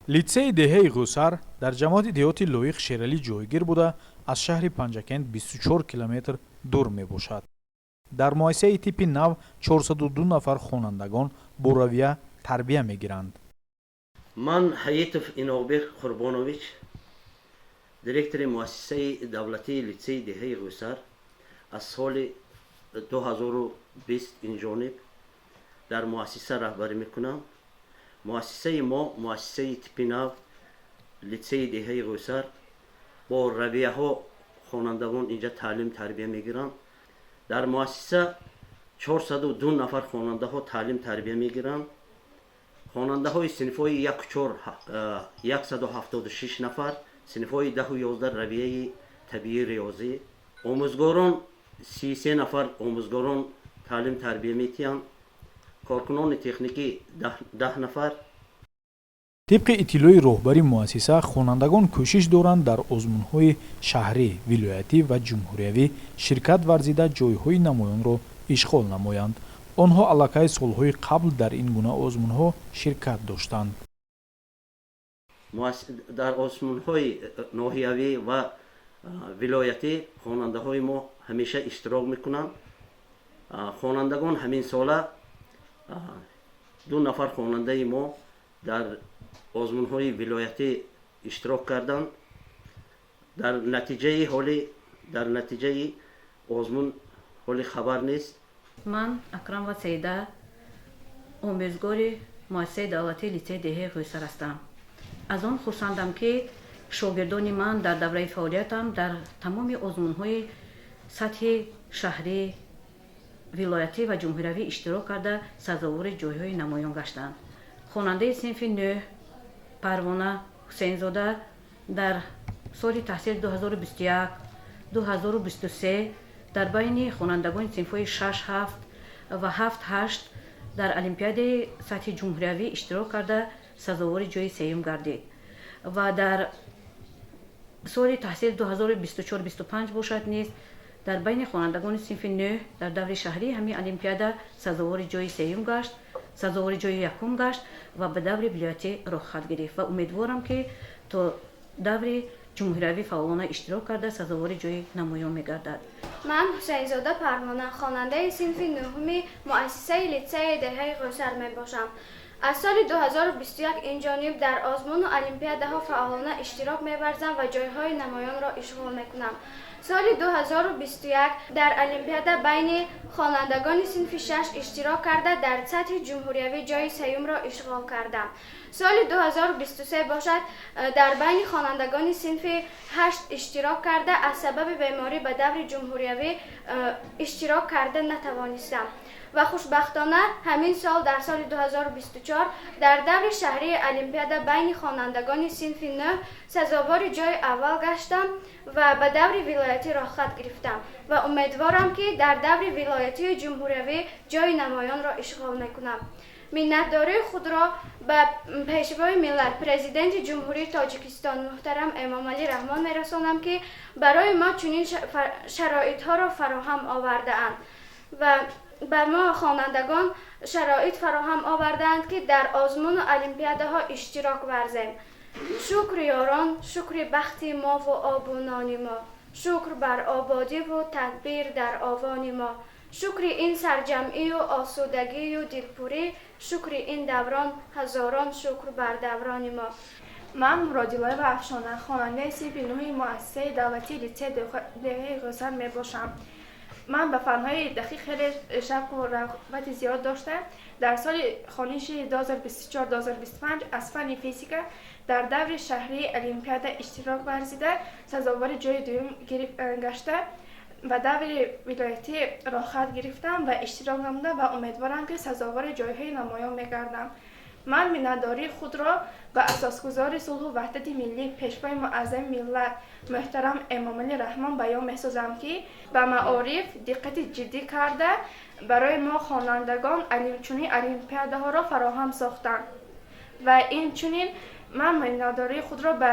Литсейи деҳаи Ғӯсар дар ҷамоати деҳоти Лоиқ Шералӣ ҷойгир буда, аз шаҳри Панҷакент 24 километр дур мебошад. Дар муассисаи типи нав 402 нафар хонандагон бо равия тарбия мегиранд. Ман Ҳаитов Иноғбек Қурбонович, директори муассисаи давлатии литсейи деҳаи Ғӯсар, аз соли 2020 инҷониб дар муассиса раҳбарӣ мекунам. Муассисаи мо, муассисаи типи нав, литсейи деҳаи Ғӯсар, бо равияҳо хонандагон инҷа таълим тарбия мегиранд. Дар муассиса 402 нафар хонандаҳо таълим тарбия мегиранд. Хонандаҳои синфҳои яку чор 176 нафар, синфҳои 10-у 11 равияи табиӣ, риёзӣ. Омӯзгорон 33 нафар омӯзгорон таълим тарбия метиҳанд, коркунони техникӣ 10 нафар. Тибқи иттилои роҳбари муассиса, хонандагон кӯшиш доранд дар озмунҳои шаҳрӣ, вилоятӣ ва ҷумҳуриявӣ ширкат варзида, ҷойҳои намоёнро ишғол намоянд. Онҳо аллакай солҳои қабл дар ин гуна озмунҳо ширкат доштанд. Дар озмунҳои ноҳиявӣ ва вилоятӣ хонандаҳои мо ҳамеша иштирок мекунанд. Хонандагон ҳамин сола ду нафар хонандаи мо дар озмунҳои вилоятӣ иштирок карданд. Дар натиҷаи ҳоли дар натиҷаи озмун ҳоли хабар нест. Ман Акрамова Саида, омӯзгори муассисаи давлатии литсеи деҳаи Ғӯсар ҳастам. Аз он хурсандам, ки шогирдони ман дар давраи фаъолиятам дар тамоми озмунҳои сатҳи шаҳрӣ, вилоятӣ ва ҷумҳуриявӣ иштирок карда, сазовори ҷойҳои намоён гаштанд. Хонандаи синфи нӯҳ Парвона Ҳусейнзода дар соли таҳсили 2021 2023 дар байни хонандагони синфҳои шаш, ҳафт ва ҳафт, ҳашт дар олимпиадаи сатҳи ҷумҳуриявӣ иштирок карда, сазовори ҷои сеюм гардид ва дар соли таҳсили 2024-25 бошад низ дар байни хонандагони синфи нӯҳ дар даври шаҳрии ҳамин олимпиада сазовори ҷои сеюм гашт, сазовори ҷои якум гашт ва ба даври вилоятӣ роҳхат гирифт ва умедворам, ки то даври ҷумҳуриявӣ фаъолона иштирок карда, сазовори ҷои намоён мегардад. Ман Ҳусайнзода Парвона, хонандаи синфи нӯҳуми муассисаи литсеи деҳаи Ғӯсар мебошам. Аз соли 2021 инҷониб дар озмуну олимпиадаҳо фаъолона иштирок меварзам ва ҷойҳои намоёнро ишғол мекунам. Соли 2021 дар олимпиада байни хонандагони синфи шаш иштирок карда, дар сатҳи ҷумҳуриявӣ ҷои сеюмро ишғол кардам. Соли 2023 бошад, дар байни хонандагони синфи ҳашт иштирок карда, аз сабаби беморӣ ба даври ҷумҳуриявӣ иштирок карда натавонистам ва хушбахтона ҳамин сол, дар соли 2024, дар даври шаҳрии олимпиада байни хонандагони синфи нӯҳ сазовори ҷои аввал гаштам ва ба даври вилоятӣ роҳхат гирифтам ва умедворам, ки дар даври вилоятию ҷумҳуриявӣ ҷои намоёнро ишғол мекунам. Миннатдории худро ба Пешвои миллат, Президенти Ҷумҳурии Тоҷикистон муҳтарам Эмомалӣ Раҳмон мерасонам, ки барои мо чунин шароитҳоро фароҳам овардаанд ва ба мо хонандагон шароит фароҳам овардаанд, ки дар озмуну олимпиадаҳо иштирок варзем. Шукр, ёрон, шукри бахти мову обу нони мо, шукр бар ободиву тадбир дар овони мо, шукри ин сарҷамъию осудагию дилпурӣ, шукри ин даврон, ҳазорон шукр бар даврони мо. Ман Муродилоева Афшона, хонандаи синфи нӯҳи муассисаи давлатии литсеи деҳаи Ғӯсар мебошам. Ман ба фанҳои дақиқ хеле шавқу рағбати зиёд доштам. Дар соли хониши 2024-2025 аз фанни физика дар даври шаҳрии олимпиада иштирок варзида, сазовори ҷои дуюм гашта, ба даври вилоятӣ роҳхат гирифтам ва иштирок намудам ва умедворам, ки сазовори ҷойҳои намоён мегардам. Ман миннатдории худро ба асосгузори сулҳу ваҳдати миллӣ, Пешвои муаззами миллат муҳтарам Эмомалӣ Раҳмон баён месозам, ки ба маориф диққати ҷиддӣ карда, барои мо хонандагон чунин олимпиадаҳоро фароҳам сохтанд. Ва инчунин ман миннатдории худро ба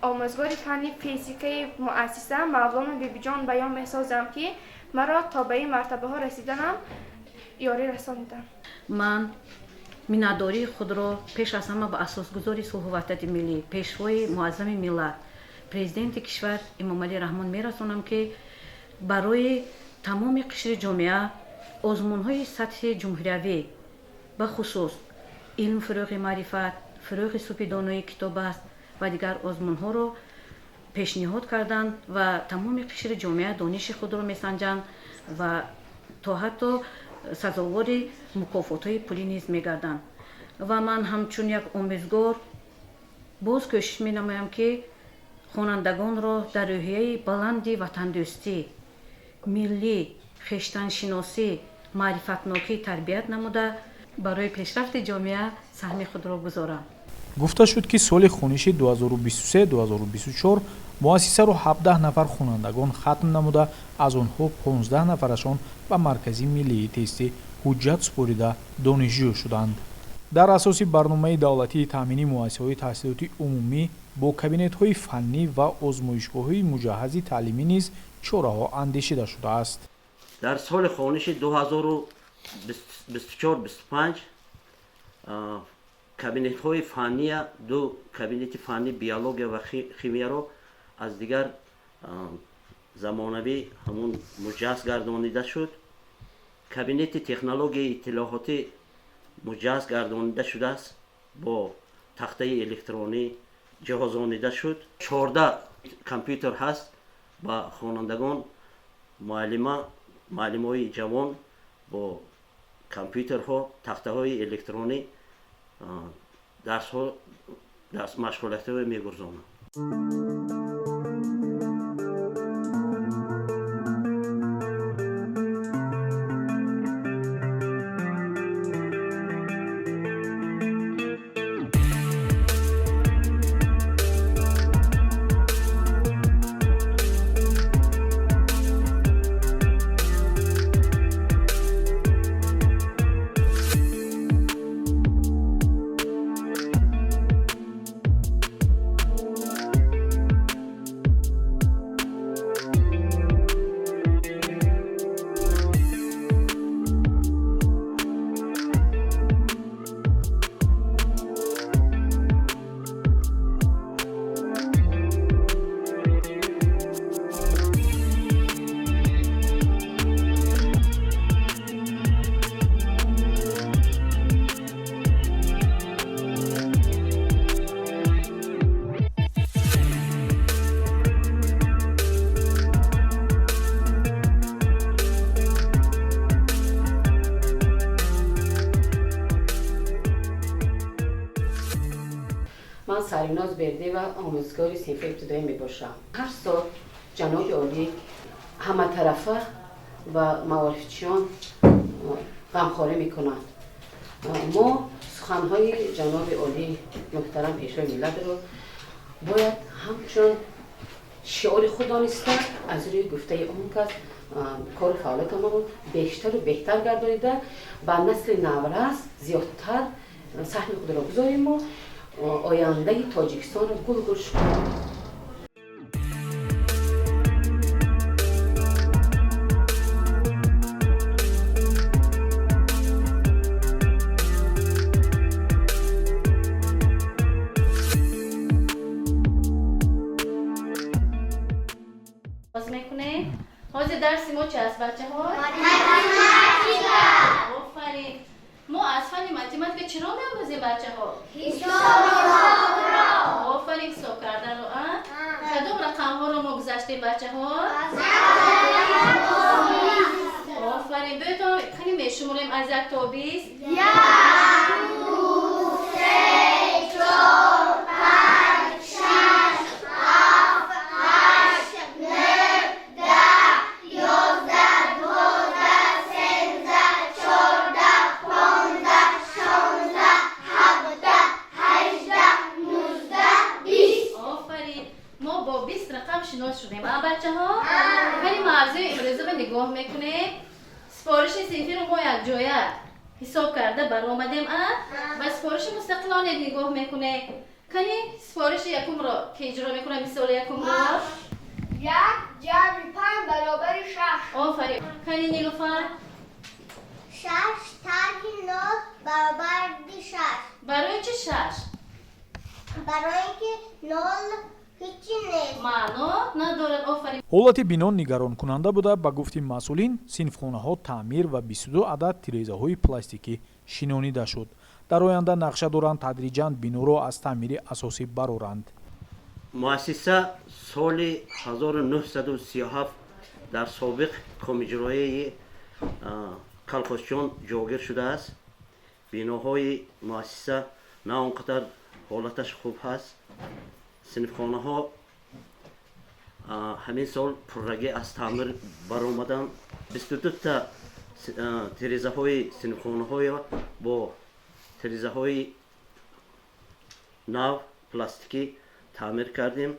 омӯзгори фанни физикаи муассиса Мавлоно Бибиҷон баён месозам, ки маро то ба ин мартабаҳо расиданам ёрӣ расониданд. Ман Миннатдории худро пеш аз ҳама ба асосгузори сулҳу ваҳдати миллӣ, пешвои муаззами миллат, президенти кишвар Эмомалӣ Раҳмон мерасонам, ки барои тамоми қишри ҷомеа озмунҳои сатҳи ҷумҳуриявӣ, бахусус илм фурӯғи маърифат, фурӯғи субҳи донои китоб аст ва дигар озмунҳоро пешниҳод карданд ва тамоми қишри ҷомеа дониши худро месанҷанд ва то ҳатто сазовори мукофотҳои пулӣ низ мегарданд. Ва ман ҳамчун як омӯзгор боз кӯшиш менамоям, ки хонандагонро дар рӯҳияи баланди ватандӯстӣ, миллӣ, хештаншиносӣ, маърифатнокӣ тарбият намуда, барои пешрафти ҷомеа саҳми худро гузорам. Гуфта шуд, ки соли хониши 2023-2024 муассисаро 17 нафар хонандагон хатм намуда, аз онҳо 15 нафарашон ба Маркази миллии тестӣ ҳуҷҷат супорида донишҷӯ шуданд. Дар асоси барномаи давлатии таъмини муассисаҳои таҳсилоти умумӣ бо кабинетҳои фаннӣ ва озмоишгоҳҳои муҷаҳҳази таълимӣ низ чораҳо андешида шудааст. Дар соли хониши 2024-25 кабинетҳои фанния, ду кабинети фанни биология ва химияро аз дигар замонавӣ ҳамун муҷаҳҳаз гардонида шуд. Кабинети технологияи иттилоотӣ муҷаҳҳаз гардонида шудааст, бо тахтаи электронӣ ҷиҳозонида шуд. 14 компютер ҳаст ба хонандагон, муаллимои ҷавон бо компютерҳо, тахтаҳои электронӣ дарсҳо, дарс машғулиятҳо мегузаронанд. Ман Сарвиноз Бердиева, омӯзгори синфи ибтидоӣ мебошам. Ҳар сол ҷаноби олӣ ҳаматарафа ва маорифчиён ғамхорӣ мекунанд. Мо суханҳои ҷаноби олӣ муҳтарам пешвои миллатро бояд ҳамчун шиори худ дониста, аз рӯи гуфтаи он кас кору фаъолиятамонро бештару беҳтар гардонида, ба насли наврас зиёдтар саҳми худро гузориму ояндаи Тоҷикистонро гулгул шукӯҳ. Боз мекунем. Ҳозир дарси мо чи аст, бачаҳо? Математика. Офарин. Мо аз фанни математика чиро меомӯзем, бачаҳо? Ҳисобро. Офарин, ҳисоб карданро. А кадом рақамҳоро мо гузаштем, бачаҳо? Офарин. Биёед, қани мешуморем аз 1 то 20. Як, ду, се, чор, панҷ, шаш, ҳафт, ҳашт, нӯҳ, 10, 11, 12, 13, 14, 15, 16, 17, 18, 19, 20. Офарин. Мо бо 20 рақам шинос шудем, а бачаҳо? Қани мавзӯи имрӯзаро нигоҳ мекунем. Супориши синфиро мо якҷоя ҳисоб карда баромадем, а ба супориши мустақилона нигоҳ мекунем. Кани супориши якумро ки иҷро мекунам, мисоли якумро? Як ҷамъи панҷ баробари шаш. Офарин. Кани Нилуфар? Шаш тарҳи нол Баробари шаш. Барои чӣ шаш? Барои ин ки нол ҳеҷи нест. Маъно надорад, офарин. Ҳолати бино нигаронкунанда буда, ба гуфти масъулин, синфхонаҳо таъмир ва 22 адад тирезаҳои пластикӣ шинонида шуд. Дар оянда нақша доранд тадриҷан биноро аз таъмири асосӣ бароранд. Муассиса соли 1937 дар собиқ комиҷроияи колхозчиён ҷойгир шудааст. Биноҳои муассиса на он қадар ҳолаташ хуб ҳаст. Синфхонаҳо ҳамин сол пуррагӣ аз таъмир баромаданд. 22та тирезаҳои синфхонаҳоро бо тирезаҳои нав пластикӣ таъмир кардем.